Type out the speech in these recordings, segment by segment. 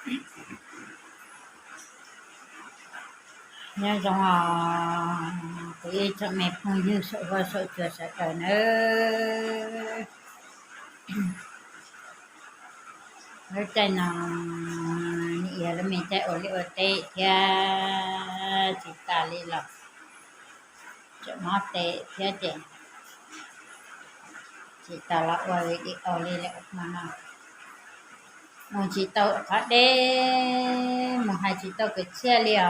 Nyob zoo os kuv ib tsoom me phooj ywg saum huab saum cua sawv daws nawb. Lub caij no nws yog lub me caij ua liaj ua teb thiab tsis tas li los tseem mob tes thiab ces tsis tas los ua video li lawm hmo no. Mus tsis tau qhov deb, mus hais tsis tau kwv txhiaj li os.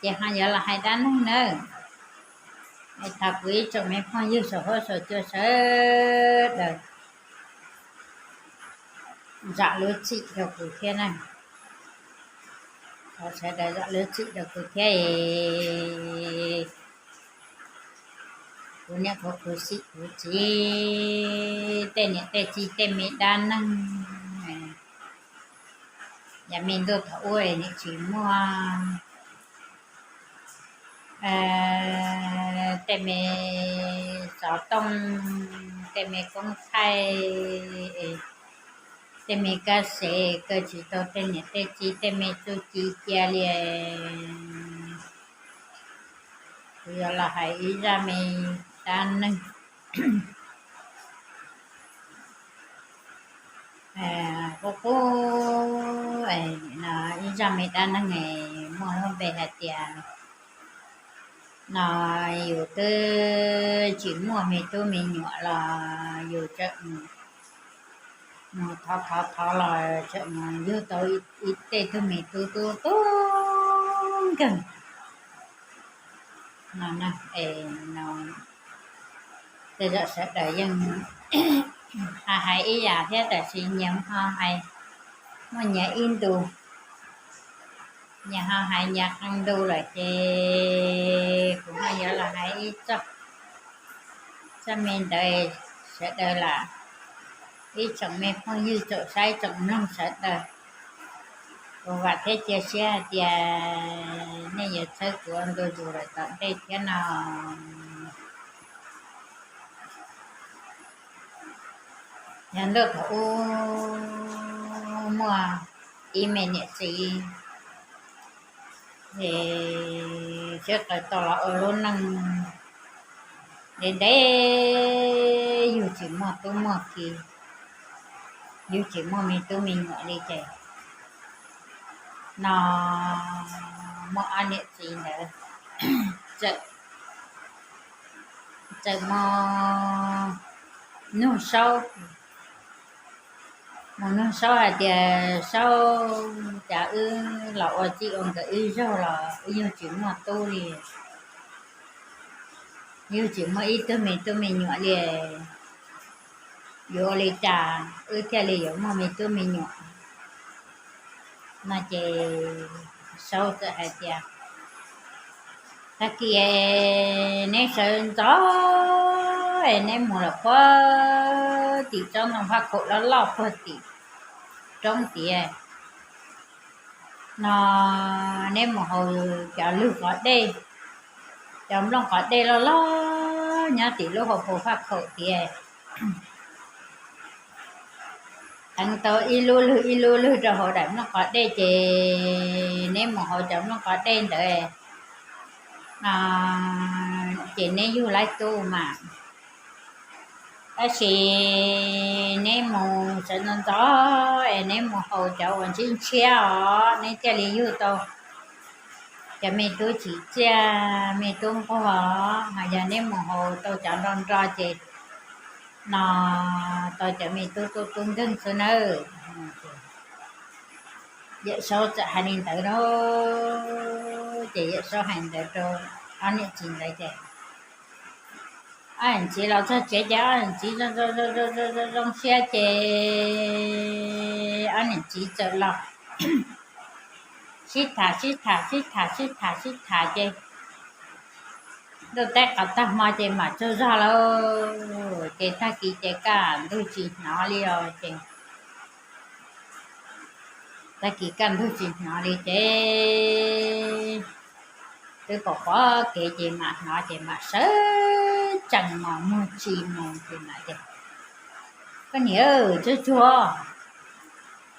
Ces ho yuav los hais dab neeg nawb. Es thov kuv ib tsoom me phooj ywg saum huab saum cua sawv daws zam lub txim rau kuv thiab na. Thov sawv daws zam lub txim rau kuv thiab es kuv niam kuv txiv, kuv txiv tej niam tej txiv tej me dab neeg, yav me ntuj thaum ub nws tsis muaj tej me xov tooj, tej me koob thaij, tej me kab xev, kaw tsis tau tej niam tej txiv tej me txuj ci cia li. Kuv yuav los hais ib zaj me dab neeg qub qub, ib zaj me dab neeg muaj lub npe hais tias no yus twb tsis muaj me tub me nyuam los yus tseem mus thov thov thov los tseem mus yug tau ib tej tug me tub tub tub nkeeg no. Es no tej zaum sawv daws yeej ho hais ib yam thiab tab sis nyias ho hais, muaj nyias ib ntu, nyias ho hais nyias qee ntu lawm ces kuv ho yuav los hais ib txoj, txoj me ntawd sawv daws lam, ib tsoom me phooj ywg tsoom saib tsoom mloog sawv daws, kuv vam thiab cia siab hais tias nej yuav txhawb kuv ua ntu zus lawm tom ntej thiab no. Yav ntuj thaum ub muaj ib me niam txiv, es sib qawm tau los ua lub neej ntev ntev, yug tsis muaj tub muaj ki, yug tsis muaj me tub me nyuam li ces no muaj ob niam txiv ntawd txawm mus nug Saub, mus nug Saub hais tias Saub, cas wb los ua txij ua nkawm ib zaug los wb yug tsis muaj tub li, yug tsis muaj ib tug me tub me nyuam li, yuav ua li cas wb thiaj li yuav muaj me tub me nyuam no ces Saub txawm hais tias tag kis neb sawv ntxov es neb mus lawm puag tim tsob ntoo faj khaum loj loj puag tim roob tiav no, neb mus haus cov lwg qos dej, cov nplooj qos dej loj loj nyob tim lub hauv paus faj khaum tiav. Teev tau ib lub lwg ib lub lwg rau hauv daim nplooj qos dej ces neb mus haus cov nplooj qos dej ntawd no ces neb yug laib tub mas. Tab sis neb mus sawv ntxov ntxov es neb mus haus cov uas ntshiab ntshiab os neb thiaj li yug tau cov me tub tsim txiaj me tub nquag. Hos yog neb mus haus tau cov nro nro ces no tau cov me tub tub tub nkeeg xwb nawb. Yawm Saub txawm hais li ntawd lauj. Ces Yawm Saub hais ntawd rau ob niam txiv ntawd ces ob niam txiv los txog tsev ces ob niam txiv zoo siab ces ob niam txiv txawm los sib tham sib tham sib tham sib tham sib tham ces ntuj teb qhov tag hmo ces mam tsaug zog lauj. Ces tag kis ces kaj ntug tsis hnov li os ces tag kis kaj ntug tsis hnov li ces twb pom pom kev ces mam hnov ces mam sawv tsees mos muag tsis mus ces mam ces Koj niam, tsuag tsuag,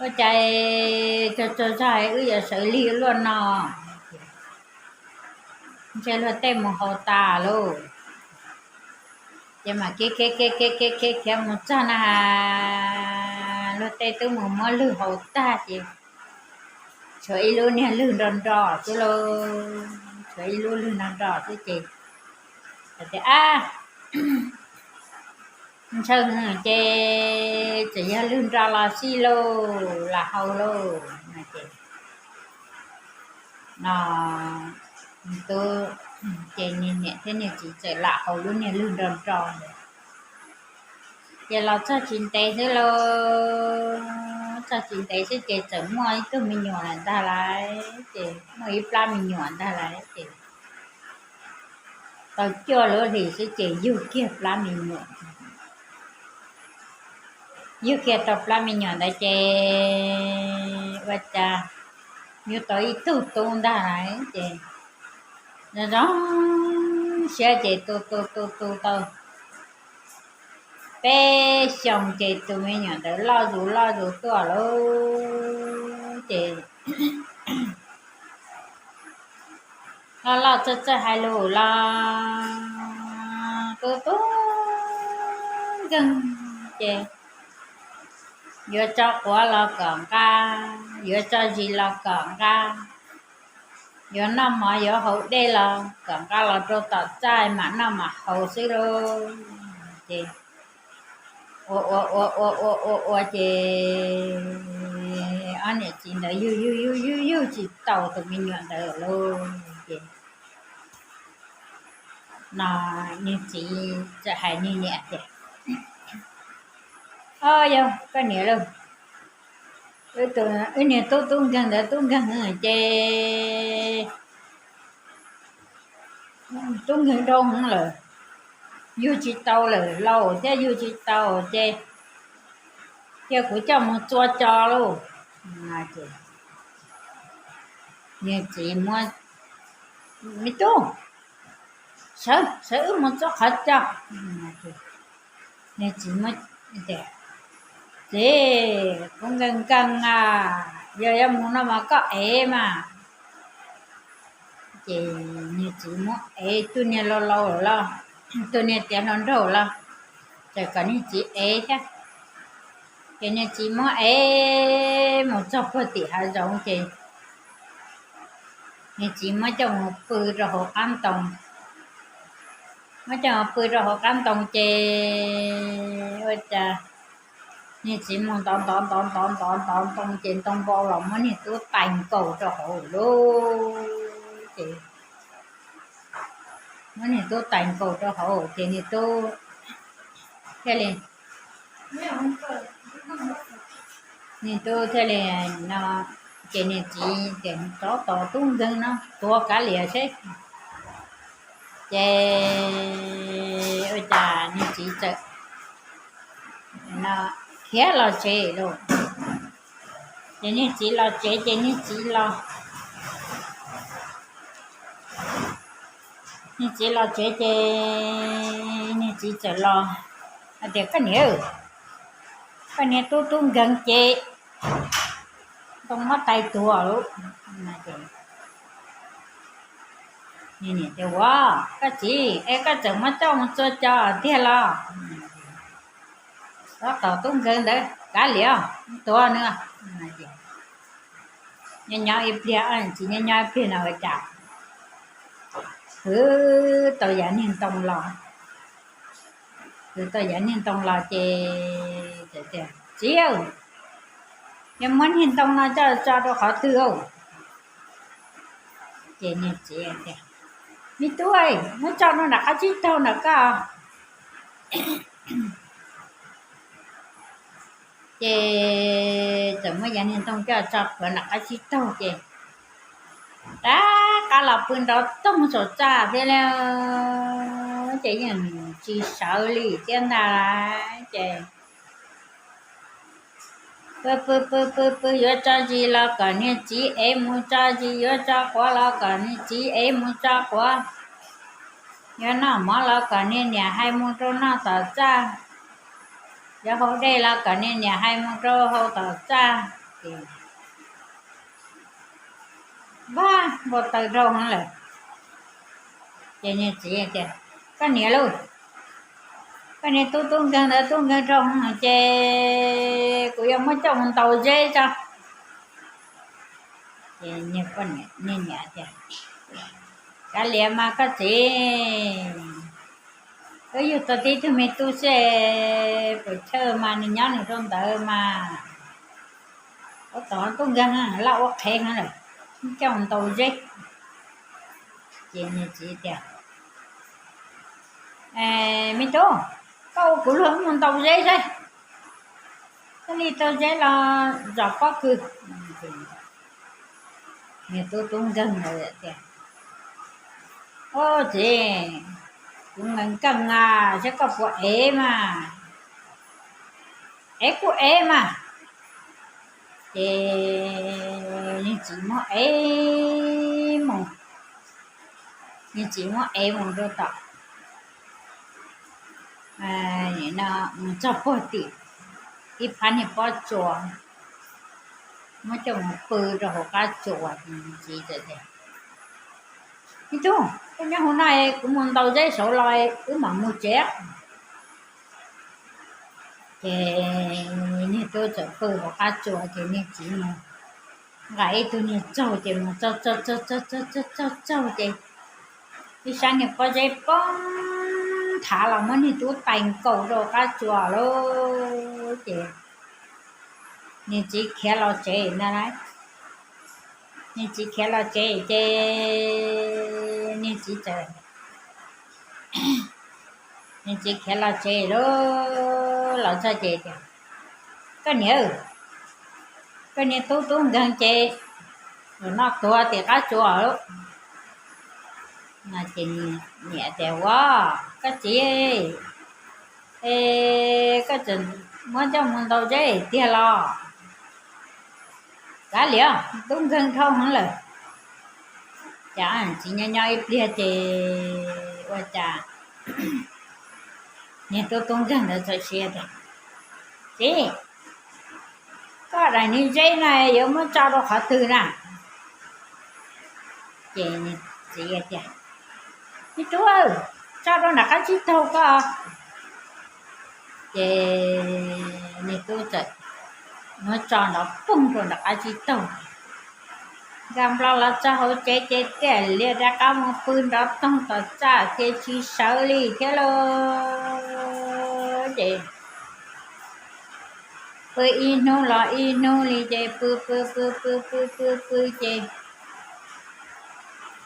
ua cas tsuag tsuag zog wb yuav sawv lig luaj no? Ntshe luag tej mus haus tas lauj. Ces mam khiav khiav khiav khiav khiav khiav mus txog na has, luag tej twb mus muab lwg haus tag ces tshuav ib lub niag lwg nro nro xwb lauj. Tshuav ib lub lwg nro nro xwb ces tias, Ab, ntshaw ces txawm yog lwg nro los xij lauj, lam haus lauj. No ces, no, tub, ces niag niam thiab niag txiv txawm lam haus lub niag lwg nro nro ntawd. Ces los txog tsis ntev xwb lauj, txog tsis ntev xwb ces txawm muaj ib tug me nyuam lawm ntag lauj. Ces muaj ib plab me nyuam ntag lauj ces tau cuaj lub hlis xwb ces yug kiag plab me nyuam. Yug kiag tau plab me nyuam ntawd ces ua cas yug tau ib tug tub ntag lauj. Ces zoo zoo siab ces tu tu tu tu tau peb xyoos ces tus me nyuam ntawd loj zus loj zus tuaj lauj. Ces loj loj txawj txawj hais lus los tub tub nkeeg ces yuav tso quav los kom nqa, yuav tso zis los kom nqa, yuav noj mov yuav haus dej los kom nqa los rau tom txaj mam noj mam haus xwb lauj. Ces ua ua ua ua ua ua ua ces ob niam txiv ntawd yug yug yug yug yug tsis tau tus me nyuam ntawd lauj. Ces no niag txiv txawm hais niag niam tias, Au, yog koj niam lauj, wb niag tub tub nkeeg ntawd tub nkeeg ces tub nkeeg dhau heev lawm, yug tsis tau lawm lauj, thiab yug tsis tau ces cia kuv coj mus txua tso lauj. Niag txiv muab, Me tub, sawv sawv wb mus txua qhov cos. Niag txiv muab, Txiv, kuv nkees nkees a, yog yuav mus no mas koj ev mas. Ces niag txiv muab ev tus niag laus laus los, tus niag tiav hluas nraug los, txawm kom niag txiv ev thiab. Ces niag txiv muab ev mus txog puag tim hav zoov ces niag txiv muab coj mus pw rau hauv qab ntoo. Muab coj mus pw rau hauv qab ntoo ces ua cas niag txiv mus ntov ntov ntov ntov ntov ntov ntoo ces ntoo vau los muab niag tub tais nkaus rau hauv lauj. Ces muab niag tub tais nkaus rau hauv ces niag tub thiaj li, niag tub thiaj li no, ces niag txiv tias, Tsov tom tub nkeeg no tuav kav liam seb. Ces ua cas niag txiv txawm khiav los tsev lauj. Ces niag txiv los tsev ces niag txiv los, niag txiv los tsev ces niag txiv txawm los hais tias, Koj niam, koj niag tub tub nkeeg ces ntoo muab tais tuag lauj. Niag niam tias, Ua, koj txiv, es koj txawm muab coj mus txua cos tiag los? Tsov tom tub nkeeg ntawd kav liam, tuav nws. Nyob nyob ib pliag, txiv nyob nyob ib pliag no ua cas khwv tau yav niag ntoo los. Khwv tau yav niag ntoo los ces txiv tias, Txiv, yog muab niag ntoo no coj tso rau qhov twg? Ces niag txiv tias, Me tub, muab tso rau nram qab tsib taug nram koj. Ces txawm muab yav niag ntoo coj tso plhuav nram qab tsib taug ces rov qab los pw nrov toog saum txaj thiab lauj. Ces yeej tsis sawv li thiab ntag. Ces pw pw pw pw pw, yuav tso zis los kom niag txiv ev mus tso zis, yuav tso quav los kom niag txiv ev mus tso quav, yuav noj mov los kom niag niam hais mus rau noj tom txaj. cov hau dej los kom niag niam hais mus rau hau tom txaj. Ces npau taws dhau heev lawm. Ces niag txiv tias, koj niam lauj, koj niag tub tub nkeeg ntawd tub nkeeg dhau heev ces kuv yuav muab coj mus ntaus zeb tso. Ces niag niam tias, kav liam mas koj txiv, wb yug tau tib tug me tub xwb, puas chawj mas nws nyob nws rau ntawd mas. Ua tom tub nkeeg laj ua qhev heev lawm, muab coj mus ntaus zeb. Ces niag txiv tias, me tub, koj ua kuv luag wb mus ntaus zeb saib, koj li tau zeb los zom pob kws. Niag tub tub nkeeg ntawd tias, ub txiv, kuv nkees nkees a, saib koj puas ev mas. Ev kuj ev mas. Ces niag txiv muab ev mus, niag txiv muab ev mus rau tom, mus txog puag tim ib phab niag pob tsuas, muab coj mus pw rau hauv qab tsuas. Niag txiv tias, me tub, koj nyob hauv no, kuv mus ntaus zeb saud los wb mam mus tsev. Ces niag tub txawm pw hauv qab tsuas ces niag txiv mus nqa ib tug niag tsaug ces mus tsaug tsaug tsaug tsaug tsaug tsaug ces ib sab niag pob zeb poob nthav los muab niag tub tais nkaus rau qab tsuas lauj. Ces niag txiv khiav los tsev ntag lauj. Niag txiv khiav los tsev ces niag txiv txawm, niag txiv khiav los tsev lauj, los txog ces tias, koj niam, koj niag tub tub nkeeg ces zaum no tuag tim qab tsuas lawm. No ces niam tias, ua, koj txiv, es koj tseem muab coj mus ntaus zeb tiag los? Kav liam, tub nkeeg dhau heev lawm. Ces txiv nyob nyob ib pliag ces ua cas niag tub tub nkeeg ntawd txawm hais tias, txiv, koj daim niag zeb no yuav muab tso rau qhov twg na? Ces txiv tias, me tub, tso rau nram qab tsib taug koj. Ces niag tub txawm muab tso nrov poog rau nram qab tsib taug. Nkag nplo los txog hauv tsev ces tiam sis rov qab mus pw nrov toog tom txaj thiaj tsis sawv li thiab lauj. Ces pw ib hnub los ib hnub li ces pw pw pw pw pw pw pw ces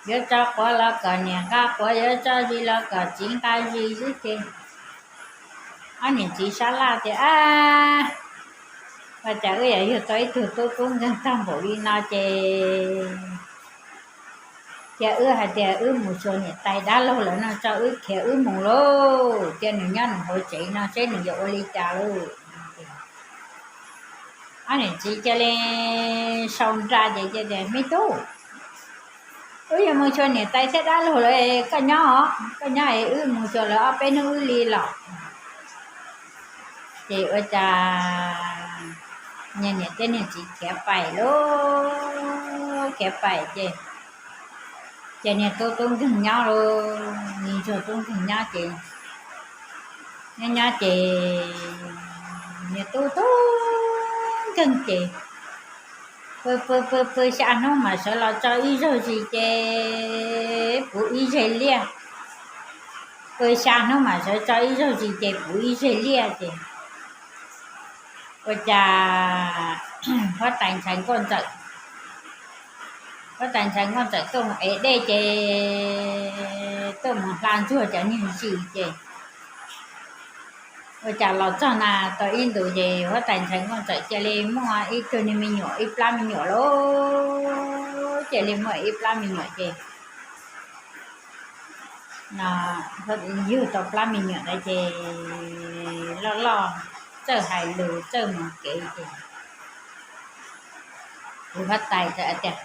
yuav tso quav los kom niam nqa quav, yuav tso zis los kom txiv nqa zis xwb ces ob niam txiv sab laj tias, ab, ua cas wb yuav yug tau ib tug tub tub nkeeg tag npaum li no ces cia wb hais tias wb mus xyuas niam tais dab laug lawm no tso, wb khiav wb mus lauj, cia nws nyob nws hauv tsev no seb nws yuav ua li cas lauj. Ob niam txiv cia li sau nra ces tias, me tub, wb yuav mus xyuas niam tais thiab dab laug lawm, koj nyob os, koj nyob es wb mus xyuas lawv ob peb hnub wb li los. Ces ua cas niag niam thiab niag txiv khiav pais lauj, khiav pais ces, ces niag tub tub nkeeg nyob lauj, niag ntsuag tub nkeeg nyob ces, nyob nyob ces niag tub tub nkeeg ces pw pw pw pw xya hnub mam sawv los tso ib zaug zis ces puv ib zeg liaj. Pw xya hnub mam sawv tso ib zaug zis ces puv ib zeg liaj ces ua cas huab tais ntxhais nkauj ntxawm, huab tais ntxhais nkauj ntxawm tuaj mus ev dej ces tuaj mus hla ntsuag cov niag zis ces ua cas los txog na tau ib ntus ces huab tais ntxhais nkauj ntxawm cia li muaj ib tug niag me nyuam, ib plab me nyuam lauj, cia li muaj ib plab me nyuam ces no, yug tau plab me nyuam ntawd ces loj loj txawj hais lus txawj mus kev ces tus huab tais txawm tias,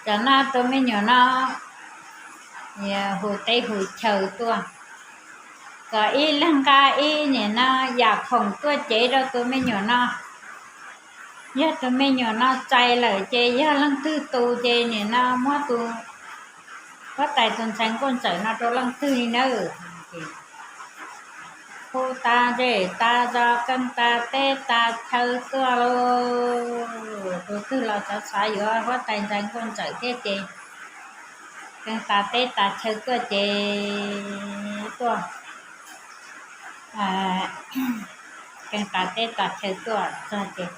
tam no tus me nyuam no hu teb hu chaw tuaj, kom ib leeg nqa ib nim no yam khoom tuaj cev rau tus me nyuam no. Yog tus me nyuam no txais lawm ces yog leej twg tus ces nim no muab tus huab tais tus ntxhais nkauj ntxawm no rau leej twg li nawb. Hu tas zej tas zos, keej tas teb tas chaw tuaj lauj. Tus twg los xav xav yuav huab tais ntxhais nkauj ntxawm thiab ces keej tas teb tas chaw tuaj ces tuaj, keej tas teb tas chaw tuaj txog ces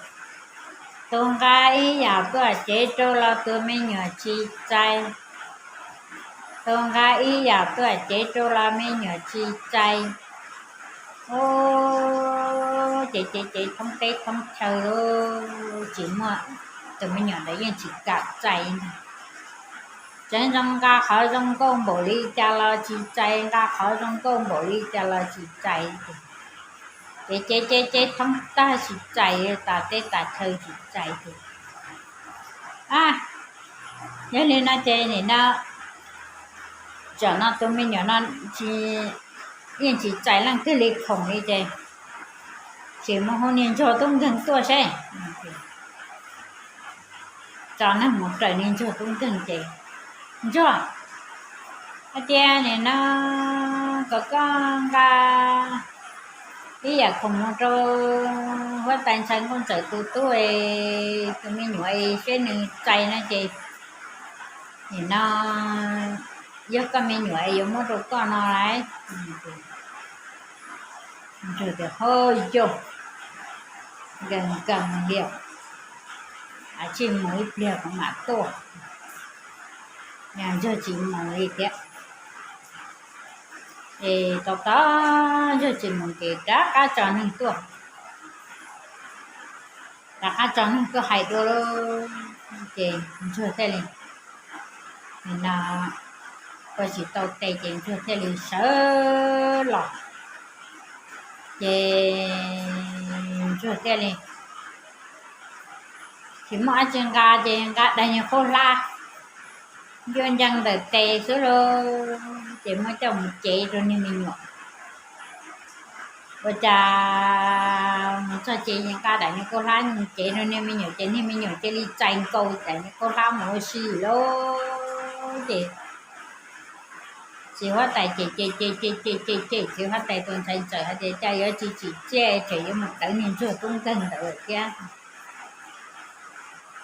tus nqa ib yam tuaj cev rau los tus me nyuam tsis txais, tus nqa ib yam tuaj cev rau los me nyuam tsis txais. Ub, ces cev cev thoob teb thoob chaw lauj, tsis muaj, tus me nyuam ntawd yeej tsis kam txais ntag. Tseem zoo nqa qhov zoo nkauj npaum li cas los tsis txais, nqa qhov zoo nkauj npaum li cas los tsis txais. Ces cev cev cev thoob tag tsis txais, tas teb tas chaw tsis txais ces, a, yog li no ces nim no, tsam no tus me nyuam no tsis, yeej tsis txais leej twg li khoom li ces, ces mus hu niag ntsuag tub nkeeg tuaj seb. Tso neeg mus raws niag ntsuag tub nkeeg ces, ntsuag, hais tias nim no kom koj nqa ib yam khoom mus rau huab tais ntxhais nkauj ntxawm tus tub, tus me nyuam seb nws txais no ces, nim no yog koj me nyuam yuav muab rau koj no lauj. Ntsuag tias, hov yog, nkees nkees li, tsij mus ib pliag kuv mam tuaj. Ntsuag tsis mus li thiab. Es tau tau, Ntsuag tsis mus ces rov qab tso neeg tuaj. Rov qab tso neeg tuaj hais dua lauj, ces Ntsuag thiaj li, nim no ua tsis tau tes ces Ntsuag thiaj li sawv los. Ces Ntsuag thiaj li tsis muaj dab tsi nqa ces nqa daim niag qub hlab ncua ncees ntawm tes xwb lauj, ces muab coj mus cev rau niag me nyuam. Ua cas mus txog ces nqa daim niag qub hlab mus cev rau niag me nyuam ces niag me nyuam cia li txais nkaus daim niag qub hlab mus ua si lauj. Ces txiv huab tais cem cem cem cem cem cem cem txiv huab tais tus ntxhais ntxawm hais tias cas yuav tsis tsim txiaj, tseem yuav mus tawv niag Ntsuag tub nkeeg ntawd thiab.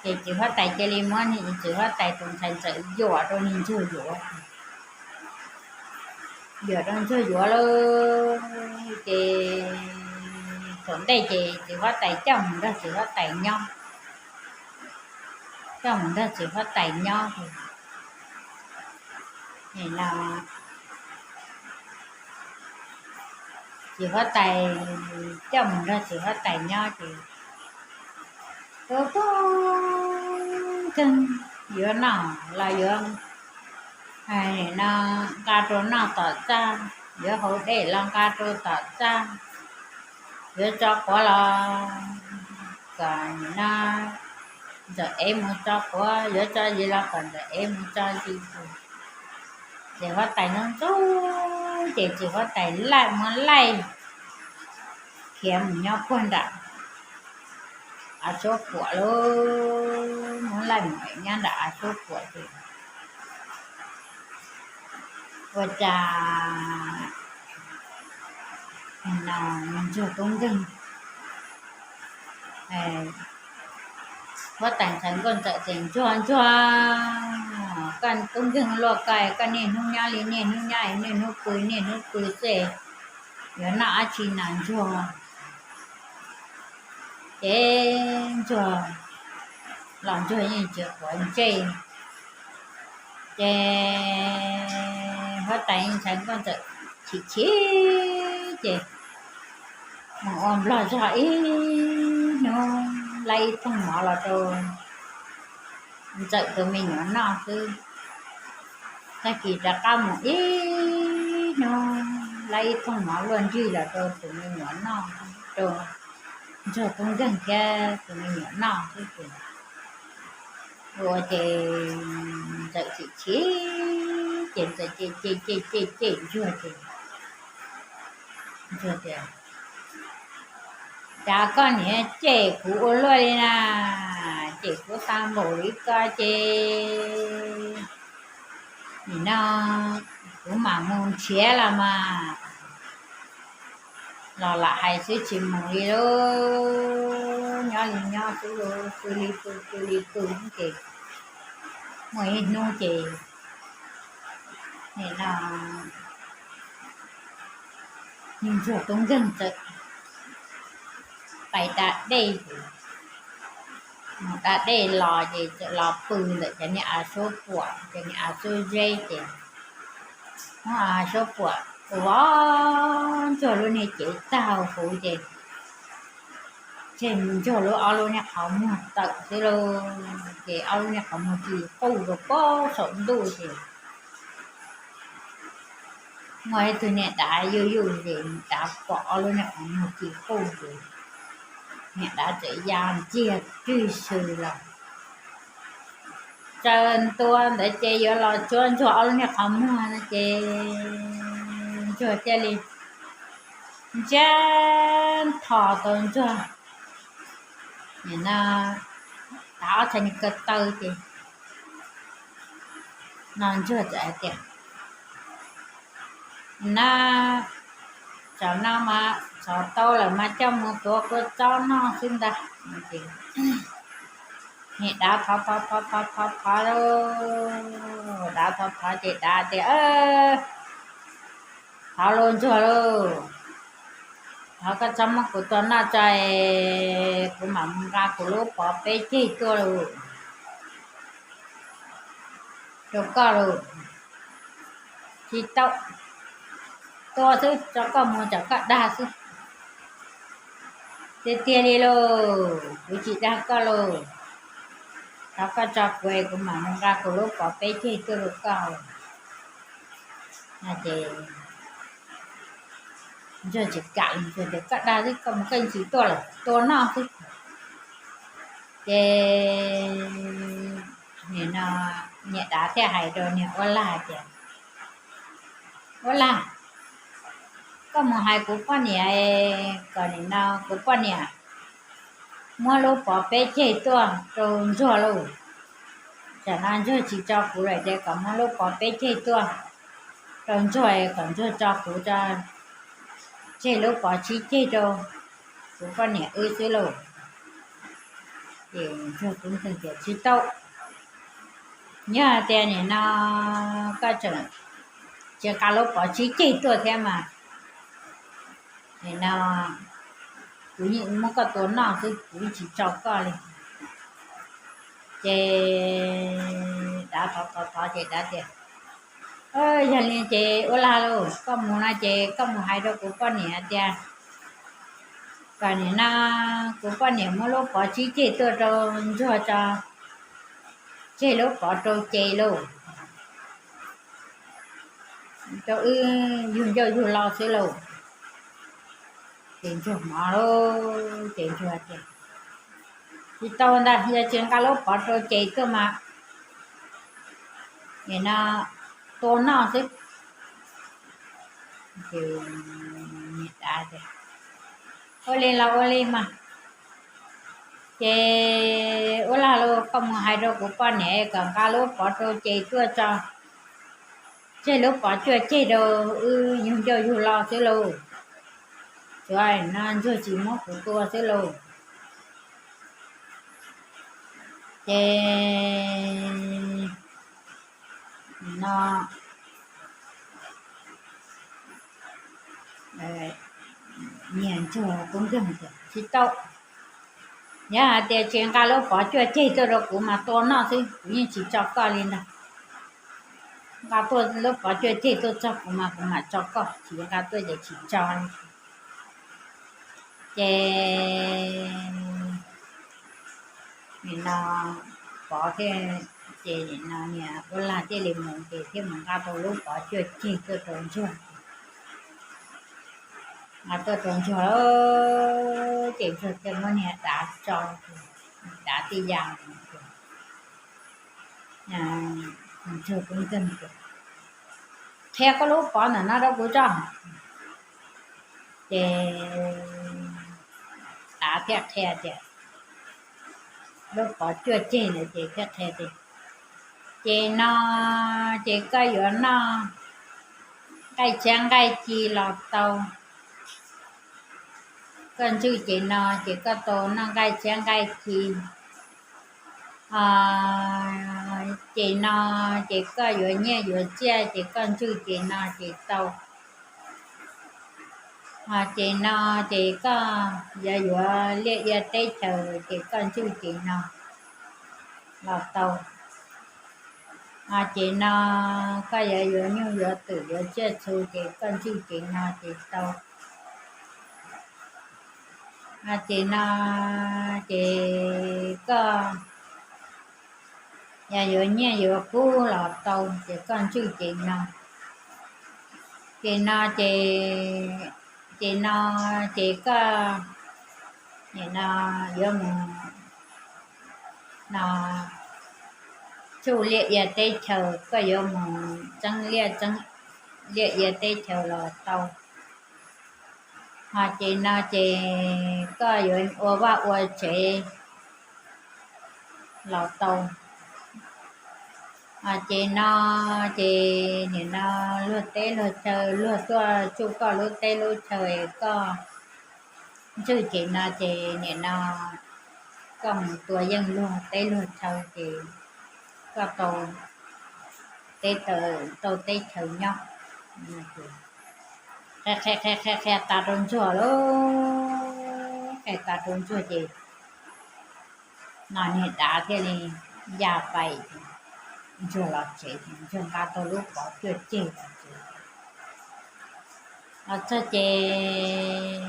Ces txiv huab tais cia li muab txiv huab tais tus ntxhais ntxawm yuam rau niag Ntsuag yuav. Yuam rau Ntsuag yuav lauj, ces thaum ntej ces txiv huab tais coj mus nrog txiv huab tais nyob, coj mus nrog txiv huab tais nyob. Nim no txiv huab tais coj mus nrog txiv huab tais nyob ces tus tub nkeeg yuav noj los yuav, nim no nqa rau noj tom txaj, yuav haus dej los nqa rau tom txaj, yuav tso quav los kom nim no ntxawm ev mus tso quav, yuav tso zis los kom ntxawm ev mus tso zis. Ces huab tais ntxub ntxub ces txiv huab tais laij muab laij khiav mus nyob puag nram av suab puam lauj, muab laij mus nyob nram av suab puam ces ua cas no Ntsuag tub nkeeg, huab tais ntxhais nkauj ntxawm tias, Ntsuag, Ntsuag, koj tub nkeeg luaj koj, koj niaj hnub nyob li niaj hnub nyob, niaj hnub pw niaj hnub pw xwb, yuav noj dab tsi no Ntsuag? Ces Ntsuag los Ntsuag yeej tsis quav ntsej. Ces huab tais ntxhais nkauj ntxawm chim chim ces mus ua nplog zog ib hnub, laij ib thooj mov los rau ntxawm tus me nyuam noj xwb. Tag kis rov qab mus ib hnub, laij ib thooj mov luaj ntsig los rau tus me nyuam noj, rau Ntsuag tub nkeeg thiab tus me nyuam noj xwb ces ua ces ntxawm chim chim ces ntxawm cem cem cem cem cem Ntsuag ces Ntsuag tias, cas koj niam cem kuv ua luaj li na, cem kuv tag npaum li ko ces nim no kuv mam mus nrhiav los mas. Los lam hais xwb tsis mus li lauj, nyob li nyob xwb lauj, pw li pw, pw li pw ces muaj ib hnub ces nim no niag ntsuag tub nkeeg txawm pais da dej, mus da dej los ces txawm los pw ntawm cov niag av suab puam, cov niag av suab zeb ces muab av suab puam ua ntsuag lub niag cev tag huv ces tseg ntsuag lub ob lub niag qhov muag tawm xwb lauj. Ces ob lub niag qhov muag ci quj rau pem saum ntuj ces muaj ib tug niag dav yuj yuj ces dav pom ob lub niag qhov muag ci quj ces niag dav txawm ya ntxiag tib si los tsaws ntua ntawd ces yuav los tsuab ntsuag ob lub niag qhov muag no ces ntsuag thiaj li ntsiab nthos tau ntsuag, nim no dav ob txhais niag ko taw ces no ntsuag txawm hais tias, na, tsam no mas tsov tau lawm mas coj mus tuav kua txob noj xwb ntag. Niag dav thov thov thov thov thov, dav thov thov ces dav tias, thov lauj ntsuag lauj, thov koj txhob muab kuv tua noj tso, kuv mam mus nqa kuv lub pov peb ceg tuaj lauj, rau koj lauj. Tsis tau, tua xwb, tso koj mus, tso koj dag xwb. Tiag tiag li lauj, kuv tsis dag koj lauj, thov koj tso kuv, kuv mam mus nqa kuv lub pov peb ceg tuaj rau koj. Ces ntsuag tsis kam, ntsuag tias koj dag xwb, koj mus koj tsis tuaj lawm, tua noj xwb. Ces nim no niag dav thiaj hais rau niag uab lag tias, uab lag, koj mus hais kuv poj niam kom nim no kuv poj niam muab lub pov peb ceg tuaj rau ntsuag lauj. Tsam no ntsuag tsis tso kuv lawm ces kom muab lub pov peb ceg tuaj rau ntsuag, kom ntsuag tso kuv, tseg lub pov tsib ceg rau kuv poj niam wb xwb lauj. Ces ntsuag tub nkeeg tias tsis tau, yog hais tias nim no koj tseem tsis nqa lub pov tsib ceg tuaj thiab mas nim no kuv yeej muab koj tua noj xwb, kuv yeej tsis tso koj li. Ces dav thov thov thov ces dav tias, yog li ces uab lag lauj, koj mus no ces koj mus hais rau kuv poj niam tias kom nim no kuv poj niam muab lub pov tsib ceg tuaj rau ntsuag tso, tseg lub pov rau ces lauj, rau wb yug ncauj yug lo xwb lauj. Ces ntsuag hnov lauj, ces ntsuag tias, tsis tau ntag, yog tsis nqa lub pov rau ces tuaj mas nim no tua noj xwb. Ces niag dav tias, ua li los ua li mas. Ces uab lag lauj, koj mus hais rau kuv poj niam kom nqa lub pov rau ces tuaj tso, tseg lub pov cuaj ceg rau wb yug ncauj yug lo xwb lauj. Tsuav no ntsuag tsis muab kuv tua xwb lauj. Ces no niag ntsuag tub nkeeg tias, tsis tau, yog hais tias tsis nqa lub pov cuaj ceg tuaj rau kuv mas tua noj xwb, kuv yeej tsis tso koj li ntag. Nqa tuaj lub pov cuaj ceg tuaj txog kuv mas kuv mam tso koj, tsis nqa tuaj ces tsis tso li. Ces nim no pov thiaj, ces nim no niag uab lag thiaj li mus ces thiaj mus nqa tau lub pov cuaj ceg tuaj rau ntsuag. Nqa tuaj rau ntsuag, ces ntsuag thiaj muab niag dav tso, dav thiaj ya. Ntsuag tub nkeeg tias, qhia koj lub pov ntawm no rau kuv tso. Ces Tav thiaj qhia tias, lub pov cuaj ceg ntawd ces thiaj qhia tias, ces no ces koj yuav noj nqaij tshiab nqaij ci los tau. Koj ntswj ces no ces koj tau noj nqaij tshiab nqaij ci. Ces no ces koj yuav nyiaj yuav txiaj ces koj ntswj ces no ces tau. Ces no ces koj yuav yuav liaj ia teb chaws ces koj ntswj ces no los tau. Ces no koj yuav yuav nyuj yuav twm yuav tsiaj txhu ces koj ntswj ces no ces tau. Ces no ces koj yog yuav nyiaj yuav kub los tau ces koj ntswj ces no. Ces no ces, ces no ces koj nim no yuav mus no tsuj liaj ia teb chaws, koj yuav mus txeeb liaj txeeb, liaj ia teb chaws los tau. Ho ces no ces koj yuav ua vaj ua tsev los tau. Ces no ces nim no luag teb luag chaw luag tuaj tsuj koj lub teb lub chaw es koj ntswj ces no ces nim no koj mus tua yeej luag teb luag chaw ces koj tau teb, tau teb chaws nyob. Qhia qhia qhia tas rau ntsuag lauj, qhia tas rau ntsuag ces no niag dav thiaj li ya pais, ntsuag los tsev, ntsuag nqa tau lub pov cuaj ceg los tsev. Los txog ces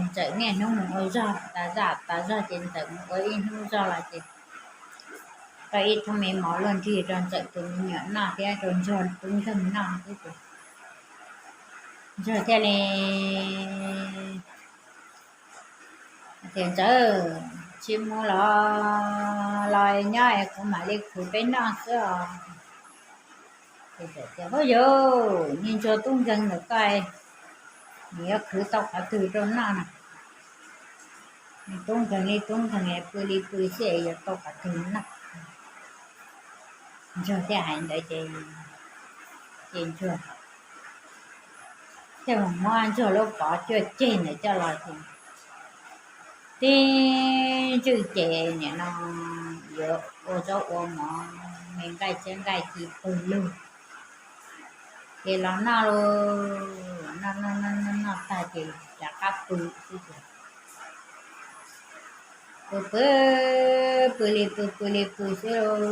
Ntxawm niaj hnub mus ua zog tas zaj tas zog ces Ntxawm mus ua ib hnub zog los ces tau ib thoob me mov luaj nrig rau Ntxawm tus me nyuam noj thiab rau ntsuag tub nkeeg noj xwb ces ntsuag thiaj li tias, Ntxawm, tsis mus los, los nyob es kuv mam li khwv peb noj xwb os. Ces Ntxawm tias, Huab yau, niag ntsuag tub nkeeg ntawm koj, nws yuav khwv tau qhov twg rau noj na? Tub nkeeg li tub nkeeg, pw li pw xwb es yuav tau qhov twg noj? Ntsuag thiaj hais ntawd ces, ces ntsuag thiaj mus muab ntsuag lub pov cuaj ceg ntawd coj los ces tib ntswj ces nim no yuav ua zaub ua mov me nqaij tshiab nqaij ci pawg lug. Ces los noj lauj, noj noj noj noj noj tag ces rov qab pw xwb ces pw pw, pw li pw pw li pw xwb lauj.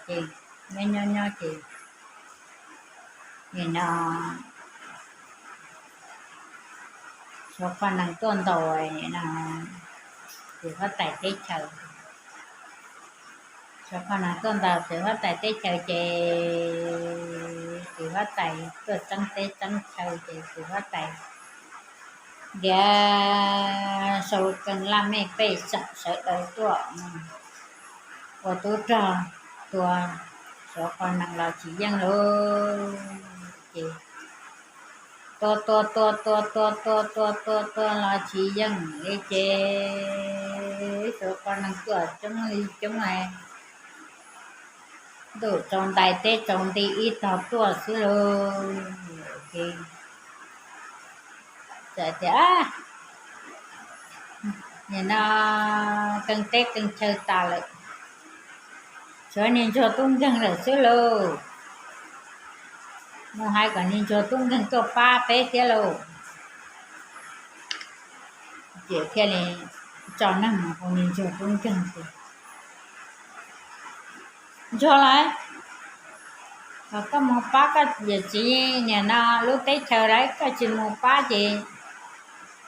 Ces nyob nyob nyob ces nim no Suav qhov nees tuaj ntaus nim no Txiv Huab Tais teb chaws. Suav qhov nees tuaj ntaus Txiv Huab Tais teb chaws ces Txiv Huab Tais tuaj txeeb teb txeeb chaw ces Txiv Huab Tais ntiav sau kees laj mej pej xeem sawv daws tuaj ua tub rog tua Suav qhov nees los tsis yeej lauj. Ces tua tua tua tua tua tua tua tua tua los tsis yeej li ces Suav qhov nees tuaj coob li coob, ntuj tsaus ntais teb tsaus nti ib tog tuaj xwb lauj. Ces txawm tias, Nim no kees teb kees chaw tas lawm, tshuav niag ntsuag tub nkeeg lawm xwb lauj. Mus hais kom niag ntsuag tub nkeeg tuaj pab peb thiab lauj. Ces thiaj li tso neeg mus hu niag ntsuag tub nkeeg tias, Ntsuag lauj, kom koj mus pab koj yawm txiv niam no lub teb chaws lauj, koj tsis mus pab ces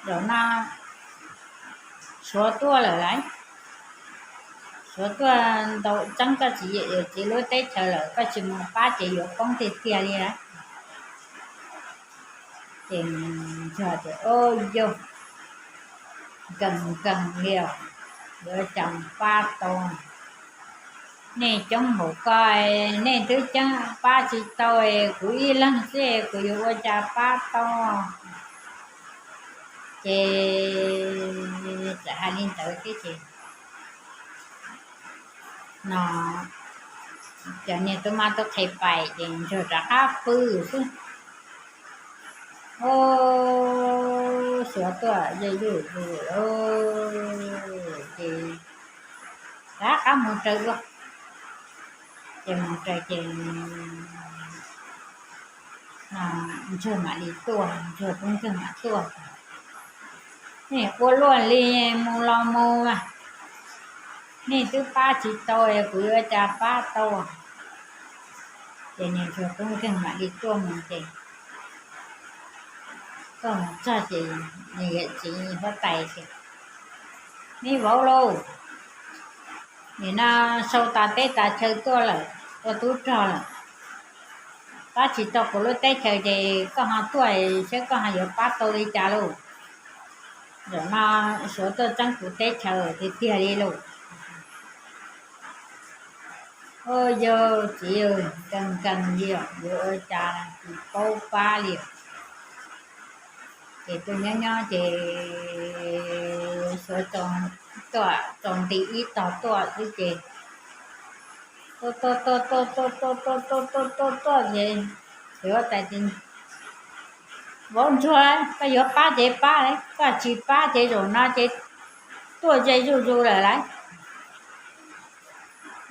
zaum no Suav tuaj lawm lauj. Suav tuaj ntaus txeeb koj txiv yawm txiv lub teb chaws lawm, koj tsis mus pab ces yuav poob tiag tiag li lauj. Ces ntsuag tias, Au yau, nkees nkees li os, yuav cas pab tau? Nej coob npaum ko, nej twb ceeb pab tsis tau, kuv ib leeg xwb kuv yuav ua cas pab tau? Ces txawm hais li ntawd thiab ces no cov niag tub mab tub qhe pais ces ntsuag rov qab pw xwb. Ub, Suav tuaj ze zuj zus lawm ces rov qab mus raws dua. Ces mus raws ces ntsuag mam li tuaj, ntsuag tub nkeeg mam tuaj. Nej ua luaj li, mus los mus mas, nej twb pab tsis tau, kuv yuav ua cas pab tau. Ces niag ntsuag tub nkeeg mam li tuaj mus ces tuaj mus txog ces niag yawm txiv huab tais tias, me vauv lauj, nim no sau tas teb tas chaw tuaj lawm, ua tub rog lawm, pab tsis tau kuv lub teb chaws ces koj ho tuaj saib koj ho yuav pab tau li cas lauj. Zaum no Suav tuaj txeeb kuv teb chaws tiag tiag li lauj. Ub, yawg txiv, nkees nkees li os, yuav ua cas tsis paub pab li. Ces tuaj nyob nyob ces Suav txaus nti ib tog tuaj xwb ces tuaj tuaj tuaj tuaj tuaj tuaj tuaj tuaj tuaj tuaj ces txiv huab tais tias, vauv ntsuag, koj yuav pab ces pab, koj tsis pab ces zaum no ces tuaj ze zuj zus lawm lauj.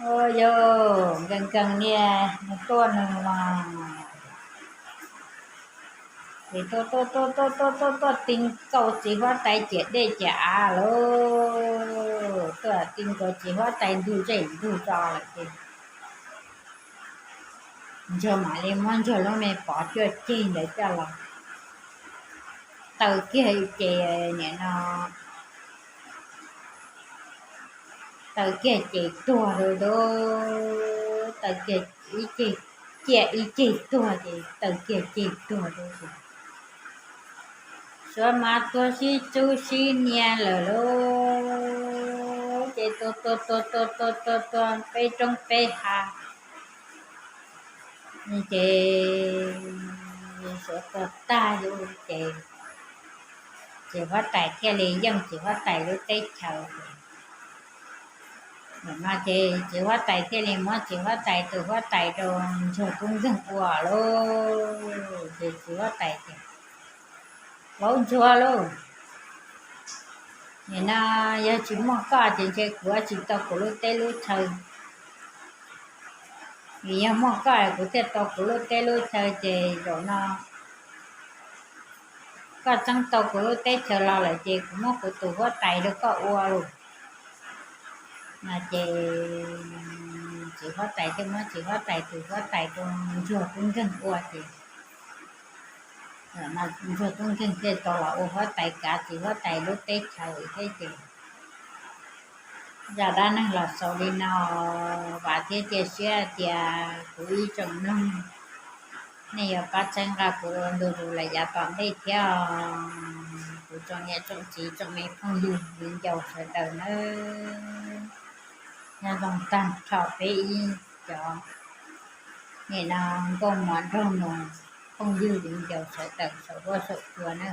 Ub, yawg nkees nkees li, nws tuaj nws los ces tuaj tuaj tuaj tuaj tuaj tuaj tuaj tuaj ti nkaus txiv huab tais ciam dej ciam av lauj, tuaj ti nkaus txiv huab tais ntug zej ntug zos lawm ces ntsuag mam li muab ntsuag lub me pov cuaj ceg ntawd coj los taw kiag ces nim no taw kiag ces tuag lauj, taw kiag ib ceg, ciaj ib ceg tuag ces taw kiag ceg tuag lauj. Suav mas tuag sib tsub sib nias lawm lauj, ces tuag tuag tuag tuag tuag tuag tuag peb roob peb hav. Ces Suav tuag tag lauj ces txiv huab tais thiaj li yeej txiv huab tais lub teb chaws. Nim no ces txiv huab tais thiaj li muab txiv huab tais tus huab tais rau ntsuag tub nkeeg ua lauj. Ces txiv huab tais tias, vauv ntsuag lauj, nim no yog tsis muaj koj ces ntshe kuv yuav tsis tau kuv lub teb lub chaw. Vim yog muaj koj kuv thiaj tau kuv lub teb lub chaw ces zaum no koj txeeb tau kuv lub teb chaws los lawm ces kuv muab kuv tus huab tais rau koj ua lauj. No ces txiv huab tais thiaj muab txiv huab tais tus huab tais rau ntsuag tub nkeeg ua ces ntsuag tub nkeeg thiaj tau los ua huab tais kav txiv huab tais lub teb chaws thiab ces zaj dab neeg los xaus li no. Vam thiab cia siab tias kuv ib tsoom mloog nej yuav pab txhawb nqa kuv ua ntu zus lawm yav tom ntej thiab os. Kuv tsoom niam tsoom txiv tsoom me phooj ywg viv ncaus sawv daws nawb, nyob zoo tag nrho peb ib cov nim no nkauj muam nraug nus phooj ywg viv ncaus sawv daws saum huab saum cua na.